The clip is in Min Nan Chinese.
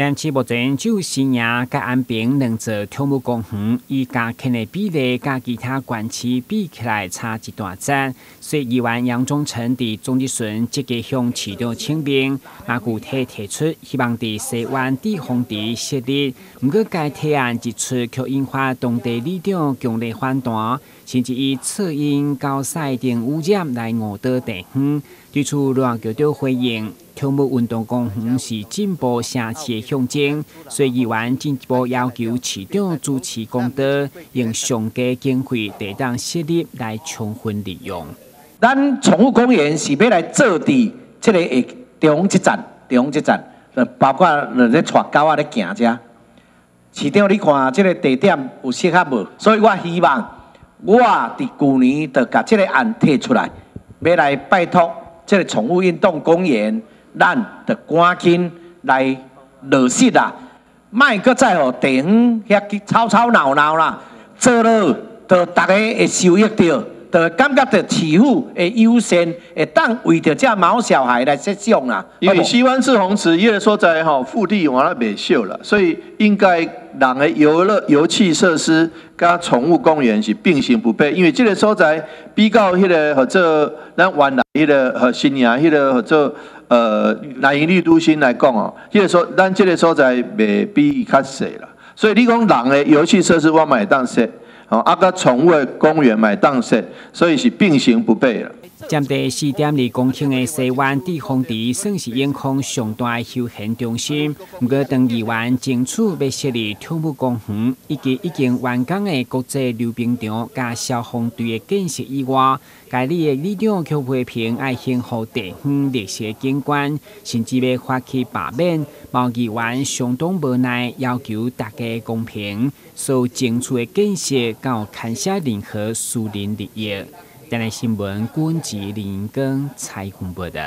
但是目前只有新營佮安平兩座寵物公園，以加建的比例佮其他縣市比起來差一大截。所以議員楊忠誠佇總質詢積極向市長請命，嘛具體提出希望佇西灣滯洪池設立。毋過該提案一出，卻引發當地里長強烈反彈，甚至以噪音、狗屎等污染來誤導地方。對此，賴局長回應：寵物運動公園是進步城市的象徵，所以議員進一步要求市長主持公道，用上低經費地當設立來充分利用。咱寵物公園是欲來做佇這个中央車站，中央車站，包括咧帶狗仔咧行遮。市長，你看這个地點有適合無？所以我希望我佇舊年就共這个案提出來，欲來拜託這个寵物運動公園，咱就趕緊來落實啦，莫閣再予地方遐去吵吵鬧鬧啦，做了就逐家會受益著，就會感覺著市府會優先，會當為著這毛小孩來設想啦。因為西灣滯洪池彼个所在吼，腹地原來袂小啦，所以應該人的遊樂遊憩設施佮寵物公園是並行不悖。因為這个所在比較彼个號做咱原來彼个和新營彼个號做南瀛綠都心來講哦，彼个所咱這个所在袂比伊較細啦。所以你講人的遊憩設施我嘛會當設，哦，啊，佮寵物的公園嘛會當設，所以是並行不悖啦。佔地4.2公頃的西灣滯洪池算是永康上大的休閒中心。毋過，當議員爭取欲設立寵物公園，以及已經完工的國際溜冰場佮消防隊的建設以外，該里的里長卻批評愛興護地方歷史景觀，甚至欲發起罷免。毛議員相當無奈，要求大家公平，所爭取的建設敢有牽涉任何私人利益。電視新聞，郭志林跟采訪報道。